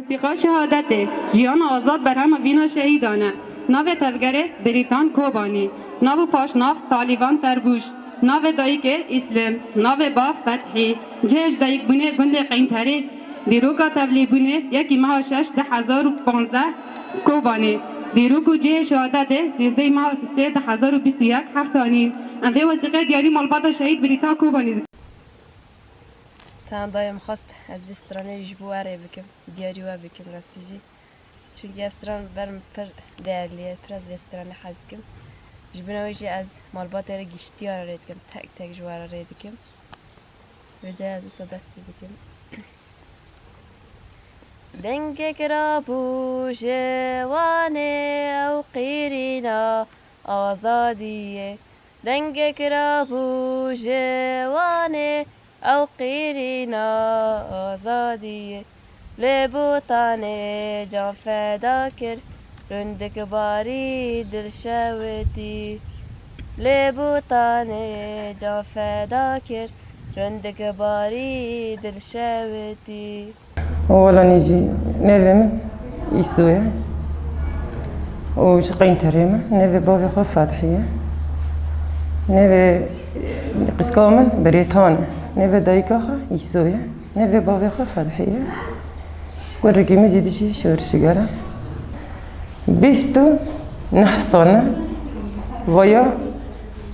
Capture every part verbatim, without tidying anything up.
Sîqa şehadetê, jiyana azad berhema vîna şehîdan e. Navê tevgerê Birîtan Kobanî. Nav û paşnav Talîvan Terbûj. Navê dayikê Îslim. Navê bav Fethî. Cihê ji dayikbûnê gundê Qeynterê. Dîroka tevlîbûnê yekî meha şeş du hezar û panzdeh Kobanî. Dîrok û cihê şehadetê sêzdehê meha sisê du hezar û bîst û yek Heftanî. Em vê wesîqê diyarî malbata şehîd Birîtan Kobanî dikin. Tenda em xwest ez vê stranê ji bo we rê bikim, diyarî we bikim rastî jî. Çunkî ez stran ber min pir değerli ye, pir ez vê stranê hez dikim. Ji bin wê jî ez malbatê re giştiya re rê dikim, tek tek ji we re rê dikim. Vêca ez wisa dest pê bikim. Dengek rabû ji Wanê ew qîrîna azadiyê. Dengek rabû ji Wanê ew qîrîna azadiyê. Lê Botanê can feda kir, rindik barî dil şewitî. Lê Botanê can feda kir, rindik barî dil şewitî. Oğlanê jî nêvê min Îso ye. Û ji Qeynterê me. Nêvê bavê xwe Fethî ye. Nêvê qîzka min Birêtan e. Nêvê dayika xwe Îso ye. Nêvê bavê xwe Fethî ye. Kurikî min zî dijî şorişiger e. Bîst û neh sal ne. Vaya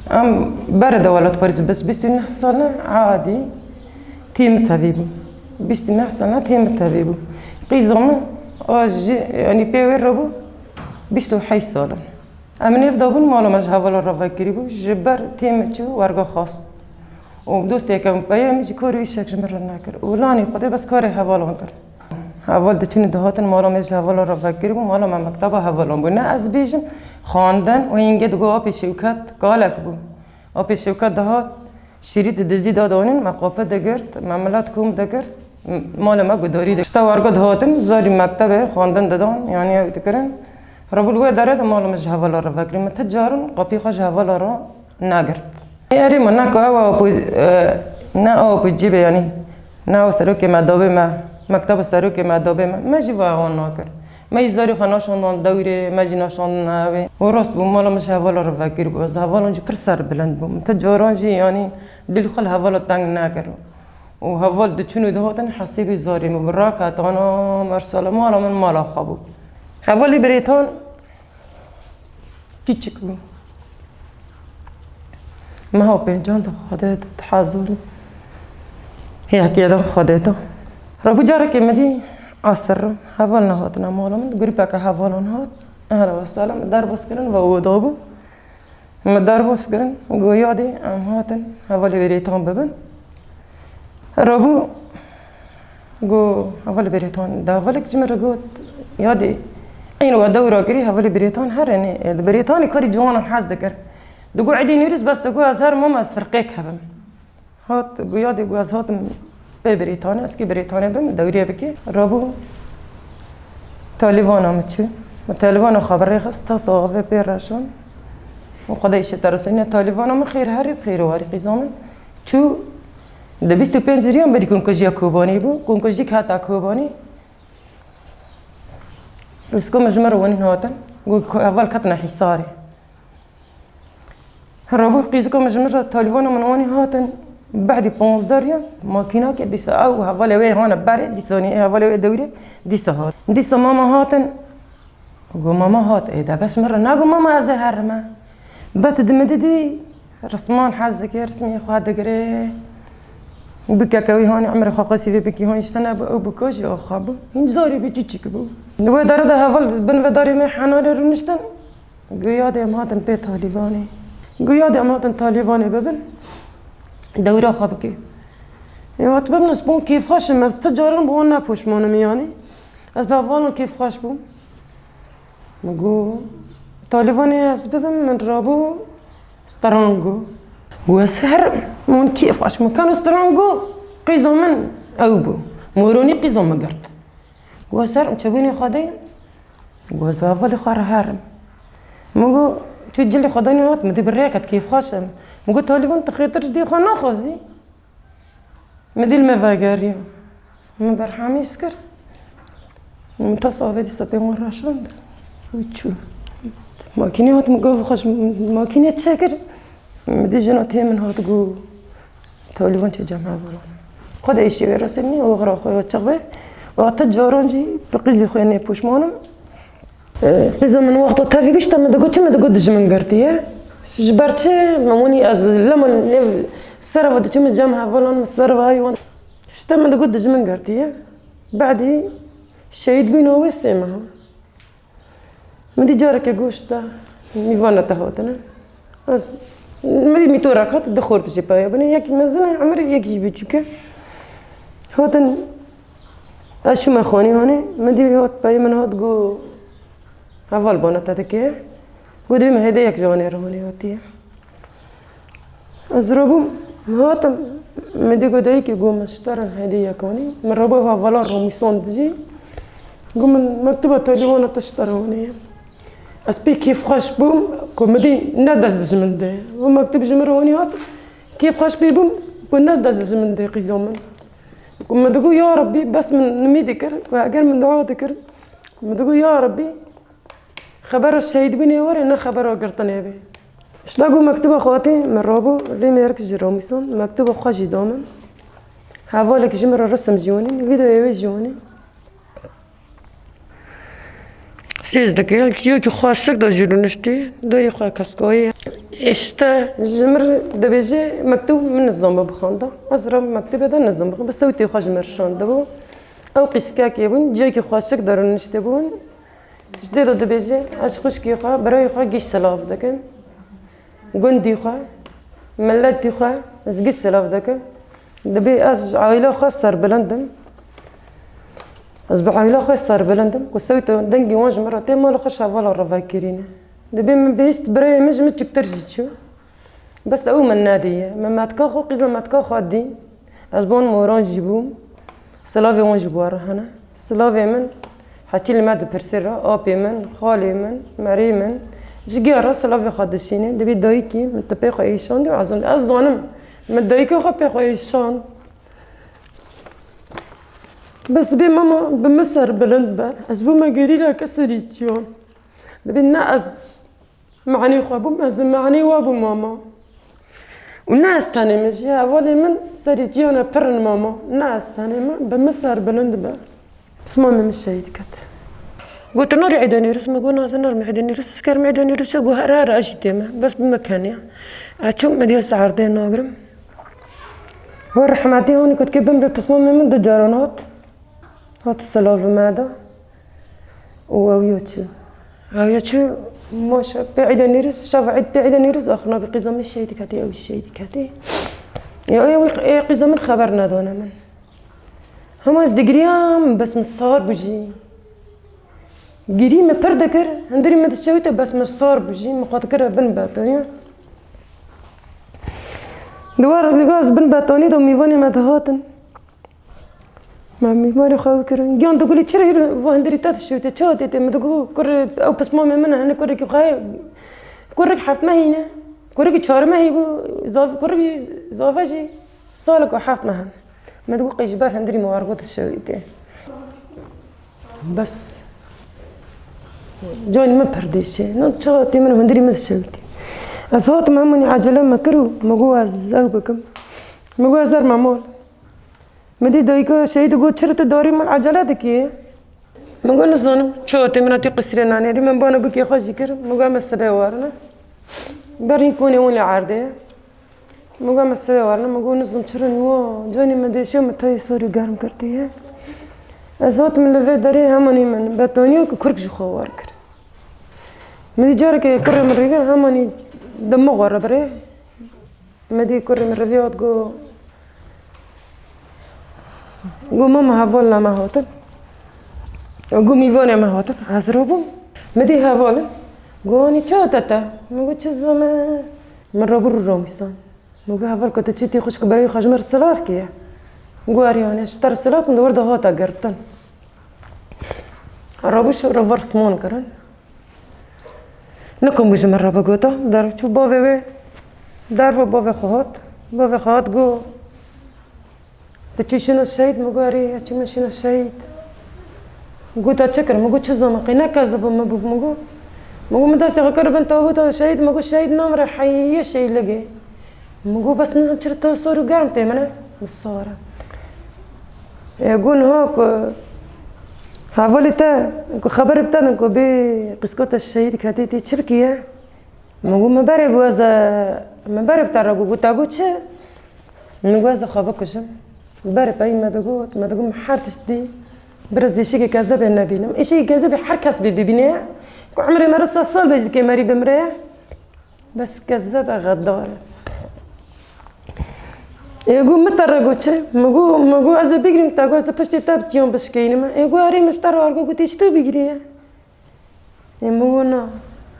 em bere de welatparêz bes bîst û neh sal ne adî. Tê min tevî bû. Bîst û neh sal ne tê min tevî bû. Qîza min a ji, yanî pê wê re bû bîst û heşt sal in. Em nêv dabûn mala me ji hevala re vekirî bû. Ji ber tê min çû werga xwest. Û dosteke min peye min jî kar û îşek ji min re nekir. Û lanî Xwedê bes karê hevalan kir. Heval diçûn û dihatin mala me ji hevala re vekirî bû. Mala me mekteba hevalan bû. Ne ez bêjim xwandin û hingê digot apê Şewket kalek bû. Apê Şewket dihat, şîrî di dizî dadanîn, me qapî digirt, me milet kom digirt, m-, malê me gudarî digirt. Pişta werga dihatin, zarî mektebê xwendin didan, yanî ew dikirin. Rebû li wê derê de mala min ji hevala re vekirî. Min ti carin qapî xwe ji hevala re negirt. Erê min ne ku ew apo-, e, ne apo cîbê, yanî Ne ew serokê me dabê me, mekteba serokê me dabê me, me jî va wan nakir. Me jî zarê xwe naşandan dewrê, me jî naşandin ewê. Û rast bû, mala min ji hevala re vekir bû. Ez hevalan jî pir serbilind bûm. Ti caran jî, yanî, dil xwe li hevala teng nekir. Û heval diçûn û dihatin hesîbî zarê min bû. Raket ana mersala mala min mala xwe bû. Hevalê Birêtan Kiçik bû. Meha pêncan de Xwedê de, di hezar û yekê de Xwedê de. Rabû carekê min dî esir, heval nehatine mala min, grûpeke hevalan hat. Ehla wesala min derbas kirin ve oda bû. Min derbas kirin, go yadê em hatin hevalê Birêtan bibin. Rabû, go, hevalê Birêtan, da hevalek ji min re got, yadê, eyn we dewra kirî, hevalê Birêtan herenê, e, di Birêtanê karî ciwanan hez dikir. Digo, Edî Nîrûs, bes digo, ez herim ama ez firqêk hebim. Hat, go, yadê, go, ez hatim pê Birêtanê, ez kê Birêtanê bim, dewriyê bikê. Rabû, Talîbana min çû. Min Talîbana xwe bi rê xist, ta saxavê pê reşan. Û Xwedê îşê te re seyne Talîbana min xêr herî bi xêr warî qîza min. Çû di bîst û pênc riyan berî kunkujiya Kobanî bû. Kunkujîk heta Kobanî. Rîsko min ji min re wanîn hatin. Got ku heval ketine Hîsarê. Rabû qîzika min ji min re Talîbana min wanî hatin. Behdî panzdeh riyan makînakê dîsa ew hevalê wê hane berê, dîsa nî hevalê wê dewrê dîsa hat. Dîsa mama hatin. Go mama hat, ê de bes min re nago mama ez ê herime. Bes di min didî, risman hez dike, rismê xwe digire. Bikeke wî hanî emrê xwe qasî vê bikî, hanî ji te nebû, ew bûka jî axa bû. Hîn zarî bû, çiçik bû. Di wê dere de heval bin vê darê me henarê rûniştin. Go yadê em hatin pê Talîvanê. Go yadê em hatin Talîvanê bibin. Dewra xwe bike. Ê hat bibin ez bon kêfxweş im, ez ti caran bi wan ne poşman im yanî. Ez bi hevalan kêfxweş bûm. Min got, Talîvanê ez bibim, min rabû strango. Got, ez herim, min kêfxweş bûm. Keno strango, qîza min ew bû. Moronî qîza min girt. Got, ez herim, çebûnê xwe deyim. Got, ez hevalê xwe re herim. Min got, tu cilê xwe danî hat, min dê bi rêket kêfxweş im. Min got, Talîvan tu xêtir ji dê xwe naxwazî? Min dî li me vegeriya. Min berhemîs kir. Min tas avê dîsa pê wan raşand û çû. Makînê hat, min got, xweş makînê çêkir. Min dî jina tê min hat, got, Talîban çê cem hevalan. Xwe de îşê wê resê nî, ew xira xwe ya çax be. Û heta caran jî bi qîzê xwe nê poşman im. E, qîza min wexta tevî bîşta min digot çi, min digot dijmin girtiye. Ji ber çi? Min wanî ez lema nêv serva diçim cem hevalan, min serva haywan. Şte min digot dijmin girtiye. Badî şehîd bûna wê sê meha. Min dî careke goşta mîvana te hatine. Ez, min dî mîtora kat, du xort jî peye bûne. Yekî mezin e emir, yekî jî biçûk e. Hatin, ez çûme xanî hanê, min dî hat peyê min hat, got, heval bana te dike. Got, dibê min hêdê yek ji wanê re hanê hatiye. Ez rabûm, hatim, min dî got, dayikê, got, min ji te re hêdî yek anî. Min rabû hevala Romîsond jî. Got, min mektuba Talîbana te ji te re anî ye. Ez pê kêfxweş bûm ku min dî ne dest ji min de. Û mektub ji min re anî hat. Kêfxweş pê bûm ku ne dest ji min de qîza min. Ku min digot, ya Rebbî, bes min nimî dikir, ku eger min dua dikir, min digot, ya Rebbî, xebera şehîdbûnê were, ne xebera girtinê be. Şta ku mektuba xwe hatî, min rabû, rê mêrik ji Romîsan, mektuba xwe jî da min. Hevalek ji min re resim jî wanî, vîdeoyê wê jî wanî. Sêz dike, çiyokî xweşik da jî rûniştî, dorê xwe keskoyê. Îşte ji min re dibêje, mektub min nizam be bixwenda. Ez re mektubê de nizam bixwenda, bi sewtê xwe ji min re şandibû. Ew qîskekê bûn, ciyekî xweşik de rûniştibûn. Ji tê de dibêje, ez xwişkê xwe, birayê xwe gîş silav dikim. Gundî xwe, miletî xwe, ez gîş silav dikim. Dibê ez ji aîla xwe serbilind im. Ez bi aîla xwe serbilind im. Ku sewta dengê wan ji min re tê, mala xwe ji hevala re vekirîne. Dibê min bihîst birayê min ji min çûktir jî çû. Bes ew min nediye. Min metka xwe, qîza metka xwe dî. Ez ban moran jî bûm. Silavê wan jî bi we re hene. Silavê min heçî li me dipirsê re, apê min, xalê min, merê min. Ji giya re silavê xwe dişîne. Dibê dayikî min tu pê xwe êşandî û ez, ez zanim. Min dayikê xwe pê xwe êşand. Bes dibê mama bi min serbilind be. Ez bûme gerîleke serî çiyan. Dibê ne ez Manî xwe bûm, ez ê manî we bûm mama. Û ne ez tenê me jî, hevalê min serî ciyana pir in mama. Ne ez tenê me, bi min serbilind be. Pismamê min şehîd ket. Got, tu narî Îdê Nêrûs? Min got, na, ez narim Îdê Nêrûs, ez kerim Îdê Nêrûs, got, here, here, ez jî tê me. Bes bi min keniya. Ez çûm, min dî ez erdê nagirim. Wer rehmetî hanî kutkê bimre, pismamê min du caran hat. Hat silav li me da. Û ew ya çi? Ew ya çi? Ma şev pê Îdê Nêrûs, şeva Îd pê Îdê Nêrûs, axir nabê qîza min şehîd ketî, ew şehîd ketî. Ya, ya, wî, ê, qîza min xeber nedane min. Hema ez digiriyam, bes min sar bû jî. Girî min pir dikir, hundirî min dişewite, bes min sar bû jî, min xwe dikir bin betoniya. Di war, diga ez bin betonî de mîvanê me dihatin. Me mîmarê xwe ew kirin. Giyan, tu gulî çi re va hundirî te dişewite? Çi hatê tê? Min digot, kur, ew pismamê min e, hene kurekî xwe ye. Kurek heft mehî ne. Kurekî çar mehî bû. Zav-, kurek jî zave jî. Salek û heft meh in. Min digot, qey ji ber hundirî min wargo dişewite. Bes. Canî min pir dêşe. Nan çi hatê min hundirî min dişewite. Ez hatim hemanî ecele me kir û min got ez ew bikim. Min got ez derme mal. Min dî dayika şehîd got, çi re tu darî min ecele dikî? Min got, nizanim, çi hatê min hatî qisrê nanêrî, min bana bikê xwe jî kir, min got, me sibê warine. Berî konê wan lê erdê ye. Min got, me sibê warine, min got, nizim çi re niwa, canê min dêşe, min tayê sorî germ girtiye. Ez hatim li vê derê, hemanî min betoniya ku kurk ji xwe war kir. Min dî careke kurê min rîve, hemanî dima xwe re birê. Me dî kurê min revî hat, got, got, mama, heval name hatin. Got, mîvanê me hatin. Ez rabûm. Me dî heval in. Got, anî çi hate te? Min got, çi zame? Min rabû rû Romîsan. Min got, heval, ku tu çûtî xwişk birayê xwe ji min re silav kiye? Got, erê, anî ji te re silav kim, di wir de hate girtin. Rabû şo re vir sman kirin. Nikum bû ji min re bigota, derçû bavê wê, derve bavê xwe hat. Bavê xwe hat got, tu çû şîna şehîd? Min got, erê, ez çûme şîna şehîd. Gote çi kir? Min got çi zomaqî ne kezib bû, min bû, min got. Min got min destê xwe kir bin tabuta şehîd, min got şehîd namire heyê şehîd ligê. Min got bes nizam çira to sor û germ tê min e. Min sor e. Ê got niha ku hevalê te, ku xeberê bi te din ku bê qîskota şehîd ketê tê çi bikî ye? Min got, min berê got ez e, min berê bi te re got, got, te got çi? Min got, ez ê xwe bikujim. Berê peyî me digot, me digot, min her tişt dî. Bira zêşikê kezebê nebînim. Îşikê kezebê her kes bê bibîne ye. Ku emrê me re sed sal bê ji dikê merî bimire ye. Bes kezebe xedar e. Ê got, min te re got çi? Min got, min got, ez ê bigirîm te, got, ez ê piştê te bi çiyan bişkeyînim. Ê got, erê min ji te re argo, got, tê ji tu bigirî ye. Ê min got na,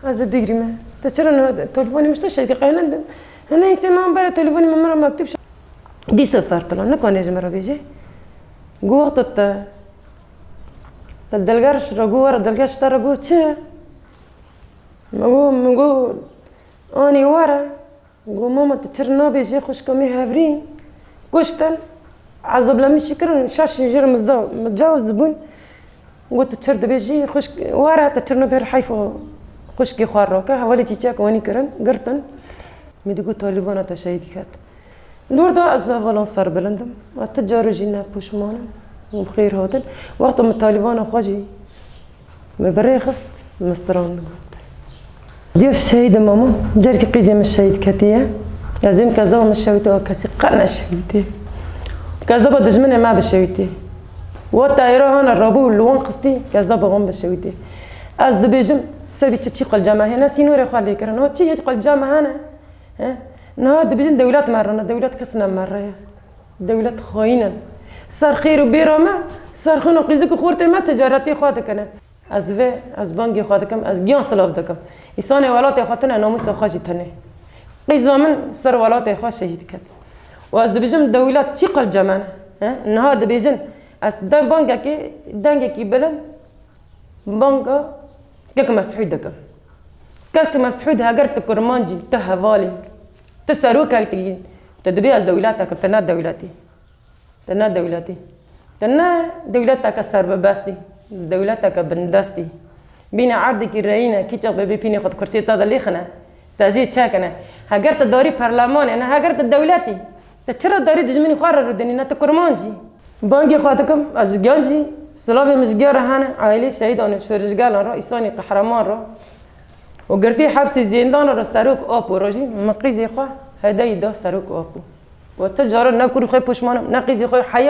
ez ê bigirîme. Te çira niha telefonê min ji te şehîd kir, qey ne? Hene îsê min bere telefonê min, min re mektûb şa-, dîsa fertila, nikane ji min re bêje. Got wexta te, te delger ji re got were, delger ji te re got çi? Min got, min got, anî were. Got, mama, tu çira nabêjî, xwişka min hevrîn kuştin, ezablemîşî kirin, şaş jê re miza-, micawiz bûn. Got, tu çira dibêjî, xwişk, were, tu çira nabêjî, heyf xwişkê xwe rake, hevalê çîçek wenî kirin, girtin. Min digot, talîbana te şehîd ket. Li wir de ez bi hevalan serbilind im. Ez ti carî jî ne pişman im. Hûn bi xêr hatin. Wexta min talîbana xwe jî min bi rê xist, min strand got. Diya şehîd im ama, carkî qîzê min şehîd ketiye. Ez êm kezaba min şewitê, a kesî qet neşewitê. Kezaba dijminê me bişewitê. Wa tayra hana rabû li wan xistî, kezaba wan bişewitê. Ez dibêjim, sebî çi çî qilca me hene, sînorê xwe lê kirin. Ha çi hiç qilca me hene? He? Niha dibêjin dewlet merine, dewlet kes ne mereye. Dewlet xayîn in. Ser xêr û bêra me, ser xwîn û qîzik û xortê me ticaretê xwe dikine. Ez vê, ez bangê xwe dikim, ez giyan silav dikim. Îsanê welatê xwe tine, namûsa xwe jî tine. Qîza min ser welatê xwe şehîd ket. Û ez dibêjim dewlet çi qilce me ne? He? Niha dibêjin ez de bangekê, dengekî bilind, banga Kek Mesûd dikim. Kek Mesûd, heger tu kurmanc î, tu heval î, tu serokek î, tu dibê ez dewletek im, tu ne dewlet î. Tu ne dewlet î. Tu ne dewleteke serbebest î. Dewleteke bindest î. Bîne erdekî reyîne, kîçek bê bê pînê xwe di kursiyê te de lêxine. Te jê çekine. Heger tu darî perlemanê ne, heger tu dewlet î. Te çira darî dijminî xwe re rûdinîne, tu kurmanc î. Bangê xwe dikim, ez ji gel jî, silavê min ji gel re hene, aîlê şehîdan û şorişgelan re, îsanî qehreman re û girtî hepsî zîndanan re serok Apo re jî min qîzê xwe hedeyî da serok Apo. Û ti cara ne kurî xwe pişman im, ne qîzê xwe heya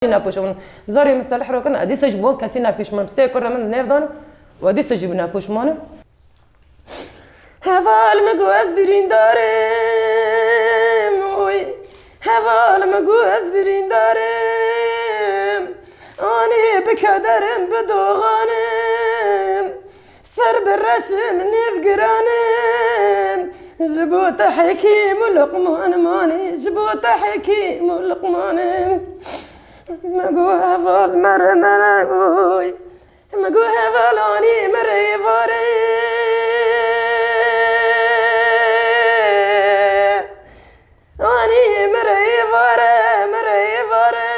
jî ne pişman im. Zarê min selih re kirin, ez dîsa ji bo kesî ne pişman im. Sê kurê min nêv dan û ez dîsa jî ne pişman im. Heval min got ez birîndar im, oy. Heval min got ez birîndar im. Anî bi keder im, bi doxan im. Ser bi reş im, nêv giran im. Ji bo te Hekîm û Luqman im, anî ji bo te Hekîm û Luqman im. Min got heval mere, mere, oy. Min got heval anî min re êvar e. Anî min re êvar e, min re êvar e.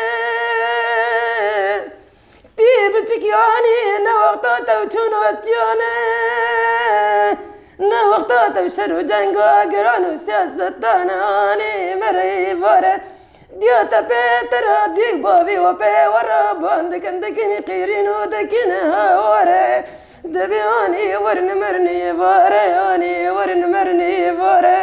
Tî biçikî anî ne wexta te û çûn û hatiyan e. Ne wexta te û şer û cenga giran û siyasetan e, anî min re êvar e. Diya te pê te re dîk bavî we pê we re ban dikin, dikinî qîrîn û dikinî haware. Divê anî wir nimirnî vare, anî wir nimirnî vare.